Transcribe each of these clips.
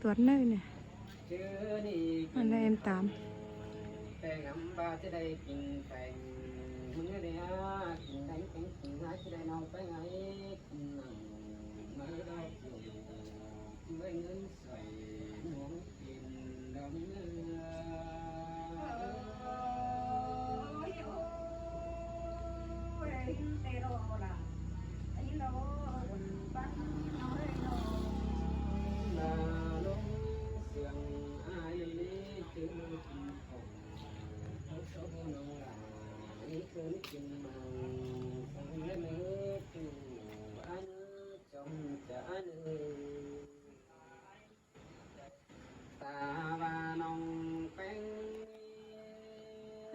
ຕວດເນີຍນີ້ ອັນໃດເອັມຕາມ ແປ້ງນຳບາຈະໄດ້ກິນແປ້ງ ມື້ນີ້ຫາກິນໄດ້ແປ້ງກິນ ຫາຈະໄດ້ນ້ອງແປ້ງໃຫ້ກິນ ມາດອກຢູ່ ໄວ້ເງິນໃສ່ໜວງ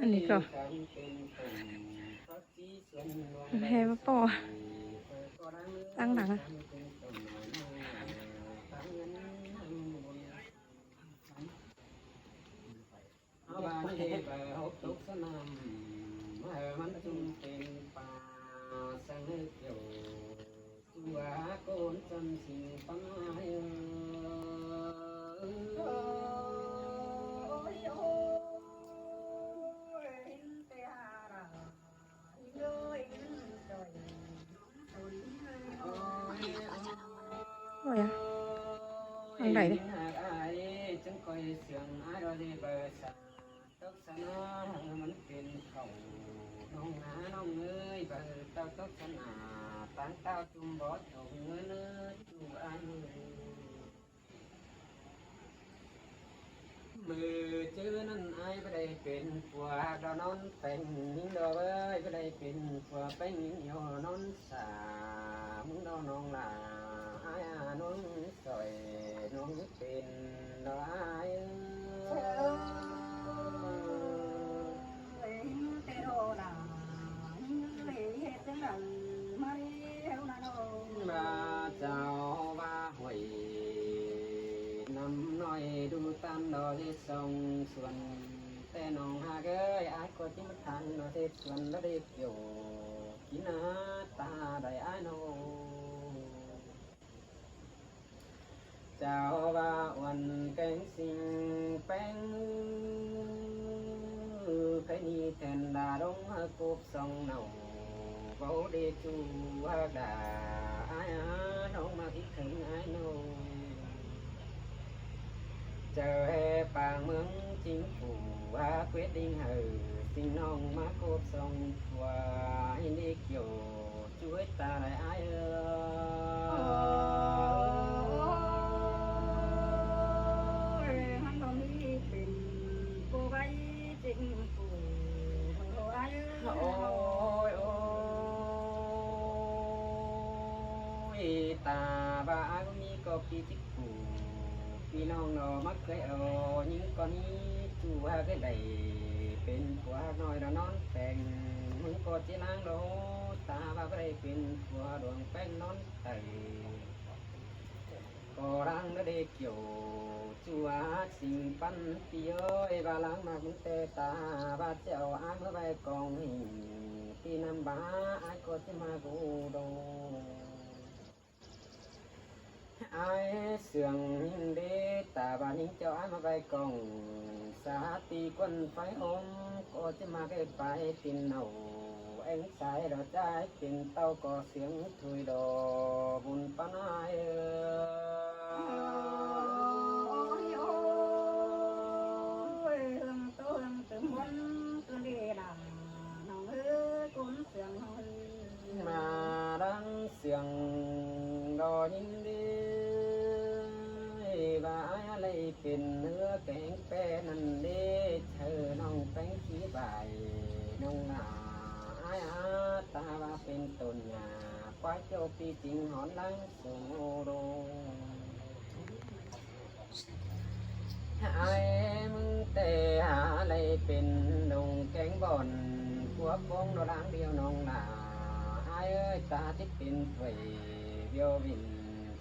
ອັນນີ້ກໍແຫ່ມາປໍຕັ້ງຫຼັງ. ເຮົາວ່າເດເບີຕົກສະໜາມ ເອີ ມັນຈຶ່ງເປັນປ່າສັງເນກໂຍ ຕົວໂກນຈັນສິງປະມາຍ ເອີ. ໂອ້ຍ ທາງໃດເດ້? ຈຶ່ງຄ່ອຍເຊື່ອງອາຍ ດອກເດເບີສາ ຕົກສະໜາ ມັນເປັນເຂົາ ນ້ອງນານ້ອງເອີຍ ເບີເຕົ້າຕົກສະໜາ ຕັ້ງເຕົ້າຈຸ່ມບໍ່ຕົກເງິນ ຈູອາຍເອີຍ. ມື້ຈື່ນັ້ນອາຍບໍ່ໄດ້ເປັນຜົວດອກນ້ອງແປ້ງຍິງດອກເອີຍ ບໍ່ໄດ້ເປັນຜົວແປ້ງຍິງດອກນ້ອງສາ ມຶງດອກນ້ອງຫຼ້າ ອາຍອານ້ອງສອຍ ນ້ອງເປັນດອກອາຍເອີຍ. ມາເຈົ້າວ່າຫ້ວຍນ້ຳນ້ອຍ ດູຕາມດອກເຫັດສອງສວນ ແຕ່ນ້ອງຮັກເອີຍ ອາຍກໍຈິມາທາງດອກເຫັດສວນ ລະເດັກໂຍ ກິນອາຕາໄດ້ອາຍນ້ອງ. ເຈົ້າວ່າອວນແກງສິງແປ້ງ ໃຜນີ້ແທນດາດົງມາກົບສອງເນົ່າ ເວົ້າເດຈູຮັກດາ ອາຍອານ້ອງມາຄິດເຖິງອາຍນ້ອງ. ເຈົ້າແຮ່ປາງເມືອງຈິງປູ ຫາເກວດດິງເຫີ ສິງນ້ອງມາກົບສອງຜົວ ເຫັນເດກຽວ ຊ່ວຍຕາໄດ້ອາຍເອີຍ. ໂອ້ຍ ມັນບໍ່ມີເປັນຜູ້ໄວ້ຈິງປູ ໂອ້ຍ ໂອ້ຍ ໂອ້ຍ ຕາວ່າອາຍບໍ່ມີກໍປີຈິງປູ ພີ່ນ້ອງເນາະ ມັກເຄີຍເອົາຍິງກ່ອນນີ້ ຈູຫາກໄດ້ເປັນຜົວນ້ອຍດອກນອນແປ້ງ ມຶງກໍຈິລ້າງໂລ ຕາວ່າບໍ່ໄດ້ເປັນຜົວດວງແປ້ງນອນໄຕ ກໍລ້າງລະເດກຽວ ຈູຫາກສິງປັນປີເອີຍ ວ່າລ້າງມາກມັນແຕ່ຕາ ວ່າຈະເອົາອາຍມາໄວ້ກອງຫີ ປີນຳບາອາຍກໍຈະມາໂກດອງ ອາຍເຊື່ອງຍິງເດ ຕາວ່າຍິງເຈົ້າອາຍມາໄວ້ກອງ ສາຕີກວນໄຟຫົມ ກໍຈະມາໄດ້ໄປຕີນເນົ່າ ແອງສາຍດອກຈາຍເປັນເຕົ້າກໍສຽງທຸຍດອກບຸນປານອາຍເອີຍ. ໂອ້ຍ ໂອ້ຍ ເຮືອງໂຕເຮືອງຕຶມບົນຄືເດລາ ນ້ອງເອີຍ ກົນເຊື່ອງນ້ອງເອີຍ ມາດັງສຽງດອກຍິງເດ ວ່າອາຍໄດ້ເປັນເຮືອແກງແປນັ້ນເດ ເຊີນ້ອງແປ້ງຂີ້ບາຍນ້ອງໜ້າ ອາຍອາຕາວ່າເປັນຕົ້ນຫຍ້າ ກວ່າເຈົ້າປີຈິງຫອນຫຼັງສູງໂອໂດ ອາຍມຶງແຕ່ຫາໄດ້ເປັນດົງແກງບ່ອນ ພວກໂກງໂດລາງດຽວນ້ອງຫຼ້າ ອາຍເອີຍ ຕາຕິດເປັນຖ້ວຍວຽວວິນ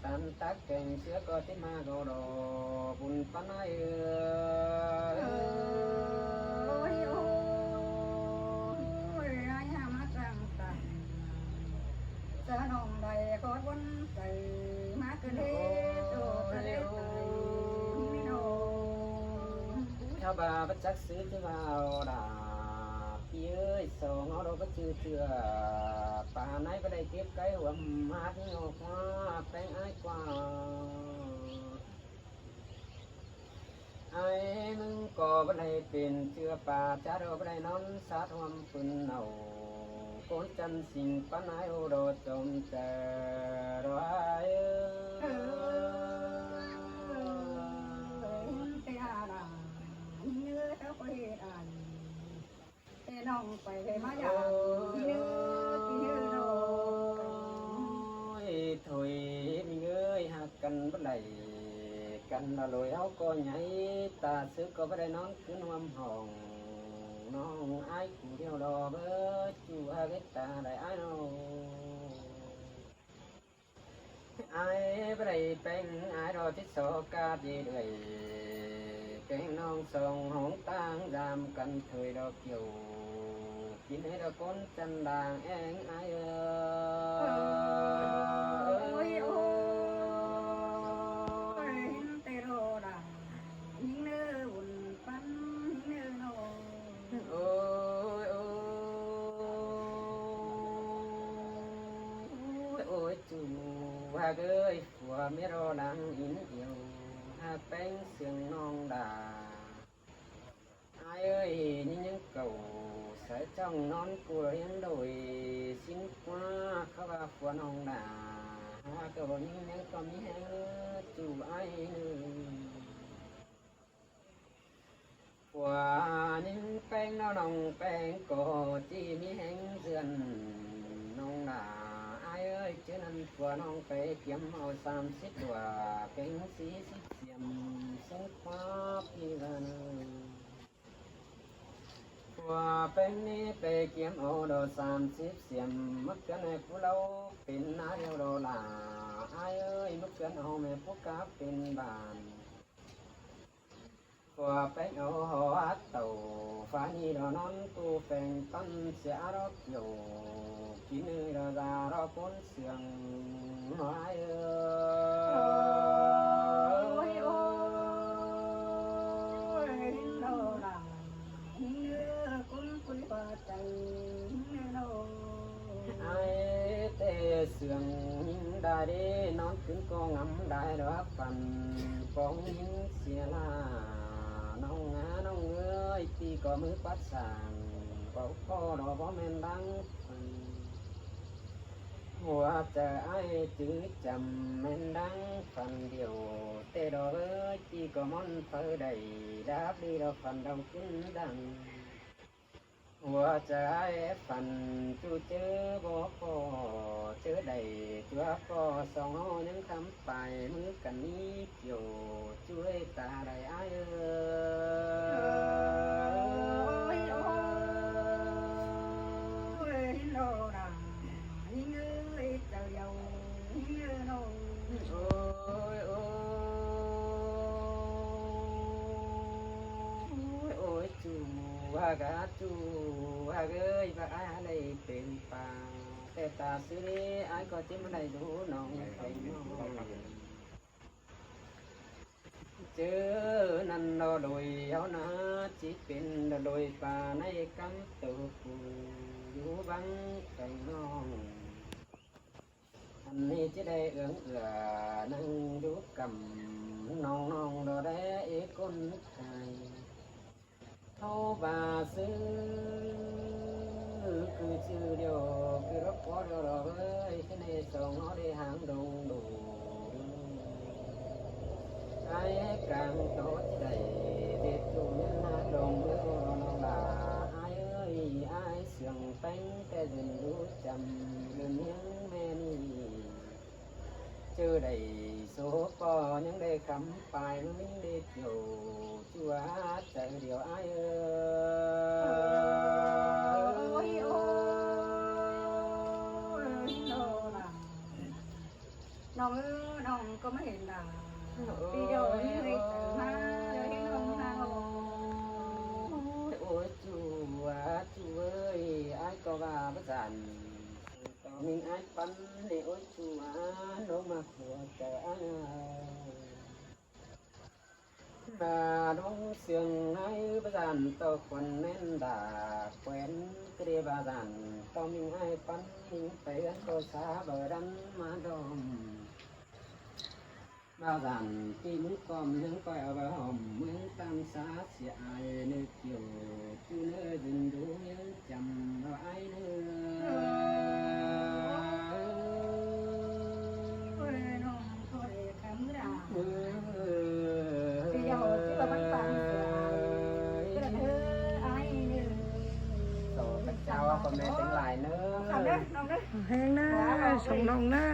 ຕາມຕັກແກງເສືອກໍຕິດມາກໍດອກບຸນປານອາຍເອີຍ. ໂອ້ຍ ໂອ້ຍ ອາຍຫາມາສ້າງຕັ້ງ ສານ້ອງໄດ້ຂໍວົນໃສ່ ມາເກີດເດໂຕກະເດໄຕ ເຮົາວ່າບໍ່ຈັກຊື່ ຄືວ່າເອົາດາ ພີ່ເອີຍ ສອງເຮົາບໍ່ຈື່ເທື່ອ ປານໃດບໍ່ໄດ້ເກັບໄກ່ຫວມ ຫາກຍິງອອກມາແປງອ້າຍກວ່າ ອ້າຍມຶງກໍບໍ່ໄດ້ເປັນເຊື້ອປາ ຈາດບໍ່ໄດ້ນອນສາດຮ່ວມຟືນເອົາ ໂກນຈັນສິງປານອ້າຍໂອດອຈອມແຈດອຍເອີຍ. ໂອ້ຍ ໂອ້ຍ ມິງເອີຍ ຮັກກັນບໍ່ໄດ້ກັນລະໂລຍ ເຮົາກໍໃຫຍ່ ຕາເສືອກໍບໍ່ໄດ້ນອນຄືນຮ່ວມຫ້ອງ ນ້ອງອ້າຍຜູ້ດຽວດອກເອີຍ ຈູ້ຫາເວດຕາໄດ້ອ້າຍນ້ອງ. ອ້າຍບໍ່ໄດ້ແປງອ້າຍດອກ ຕິດສອກກາດເລື້ອຍ ແກງນ້ອງສອງຫ້ອງຕ່າງ ຢາມກັນເທີຍດອກກ່ຽວ ກິນໃຫ້ດອກກົ້ນຈັນດາງແອງອ້າຍເອີຍ. ໂອ້ຍ ໂອ້ຍ ເຫັນແຕ່ລໍດາ ຍິງເນີວຸນປັນຍິງເນີນ້ອງ ໂອ້ຍ ໂອ້ຍ ໂອ້ຍ ໂອ້ຍ ຈູ້ຫາກເອີຍ ຜົວເມຍລໍດັງອິນອຽວ ຫາກແປງເຊື່ອງນ້ອງດາ ອ້າຍເອີຍ ຍິງຍັງເກົ່າ ສາຍຈ້ອງນອນກົວຮຽງໂດຍ ຊິນກວ່າເຂົາວ່າຜົວນ້ອງດາ ຫາກເຂົາຍິງຍັງກໍມີແຮງ ຈູ້ອ້າຍເນີ. ຜົວຍິງແປງເນາະ ນ້ອງແປງກໍຈີມີແຮງເຈື່ອນນ້ອງໜ້າ ອ້າຍເອີຍ ເທື່ອນັ້ນຜົວນ້ອງໄປກຽມເອົາສາມສິບຕົວ ແປງສີ່ສິບສຽມ ສົງຄວາມພີ່ວ່ານະ ຜົວແປງນີ້ໄປກຽມເອົາດອກສາມສິບສຽມ ມາເກືອນໃຫ້ຜູ້ເລົ່າເປັນນາດຽວດອກຫຼ້າ ອ້າຍເອີຍ ມາເກືອນເອົາແມ່ຜູ້ກາເປັນບ້ານ ຜົວແປງເອົາຫົວເຕົາ ຟ້ານີ້ດອກນອນກູ້ແຟງ ປັນເສຍອາດອກໂຢ ກິນເອີຍດອກຢາດອກປົນເຊື່ອງ ອ້າຍເອີຍ. ໂອ້ຍ ໂອ້ຍ ເຫັນດອກຫຼ້າ ຍິງເອີຍ ກຸນກຸຍວ່າ ໃຈຍິງເອີຍໂລ ອ້າຍແຕ່ເຊື່ອງຍິງດາເດ ນອນຄືນກໍງຳໄດ້ດອກຝັນ ປອງຍິງເສຍຫຼ້າ ນ້ອງນານ້ອງເອີຍ ຕີກໍມືປັດສາງ ເວົ້າກໍດອກບໍ່ແມ່ນດັງຝັນ ຫົວໃຈອ້າຍຈື່ຈຳແມ່ນດັ່ງຝັນດຽວ ແຕ່ດອກເອີຍ ຈີກໍມ່ອນເຝີໄດ້ ດາບດີດອກຝັນດາວຂຶ້ນດັງ ຫົວໃຈອ້າຍຝັນຈູເຈີບໍ່ພໍ ເຈີໄດ້ຕົວພໍ ສອງເຮົາຍັງຄຳປາຍ ມືກັນນີ້ ໂຈ ຊ່ວຍຕາໄດ້ອ້າຍເອີຍ. ໂອ້ຍ ໂອ້ຍ ໂນລາ ຍິງເອີຍ ເຈົ້າເຍົາຍິງເອີຍໂນ ໂອ້ຍ ໂອ້ຍ ໂອ້ຍ ຈູຫາກ ຈູຫາກເອີຍ ວ່າອ້າຍໄດ້ເປັນປາ ແຕ່ຕາຊື່ນີ້ ອ້າຍກໍຈິບໍ່ໄດ້ດູນ້ອງແພງນ້ອງ. ເຈີນັ້ນດອກໂດຍເອົານາ ຈິເປັນດອກໂດຍປາໃນກຳໂຕກູ ຢູ່ບັງແພງນ້ອງ ອັນນີ້ຈະໄດ້ເອື້ອງເອື້ອ ນັ່ງຢູ່ກຳນ້ອງໆ ດອກແດ່ເອກົນໄກ ເຮົາວ່າຊື່ຄືຊື່ດຽວ ຄືລົບພໍດຽວດອກເອີຍ ຄືໃນສອງເຮົາໄດ້ຫາງດົງດູ ອ້າຍກາງໂຕທີ່ໄດ້ເດັດຢູ່ເນື້ອໜ້າດົງເອີຍ ນ້ອງຫຼ້າ ອ້າຍເອີຍ ອ້າຍເຊື່ອງແປງແຕ່ເດີນດູຈຳ ເດີນຮຽງແມ່ນີ້ ເຈີໄດ້ໂສກໍຍັງໄດ້ຄຳປາຍ ມັນໄດ້ໂຈ ຈົວໃຈດຽວອ້າຍເອີຍ. ໂອ້ຍ ໂອ້ຍ ໂອ້ຍ ນ້ອງເອີຍ ນ້ອງກໍມາເຫັນລະ ໂອ້ຍ ປີດຽວນີ້ເລີຍເຈີມາເລີຍເຫັນນ້ອງເຮົາ ໂອ້ຍ ຈູວ່າ ຈູເອີຍ ອ້າຍກໍວ່າບໍ່ຊັ້ນ ຕອນນີ້ອ້າຍປັນນີ້ ໂອ້ຍ ຈູວ່າ ນ້ອງມາຫົວໃຈອ້າຍ. ມາດົງເຊື່ອງໃນບາຈານ ເຕົ້າຄວັນແມ່ນດາແຂວນກະເດບາຈານ ຕ້ອງມີໃຫ້ປັນຍິງໄປເຮືອນໂຕສາບໍ່ດັນມາດອມ ບາຈານທີ່ມຶງກອມເຮືອງກ້ອຍເອົາໄວ້ຫອມ ເມືອງຕາມສາເສຍອາຍນຶກຢູ່ ຢູ່ເນີດິນດູຍັງຈຳເອົາອາຍເນີ. ເຈົ້າ ພໍ່ແມ່ທັງຫຼາຍເນີ ແຮງເນີ ສົ່ງນ້ອງເນີ.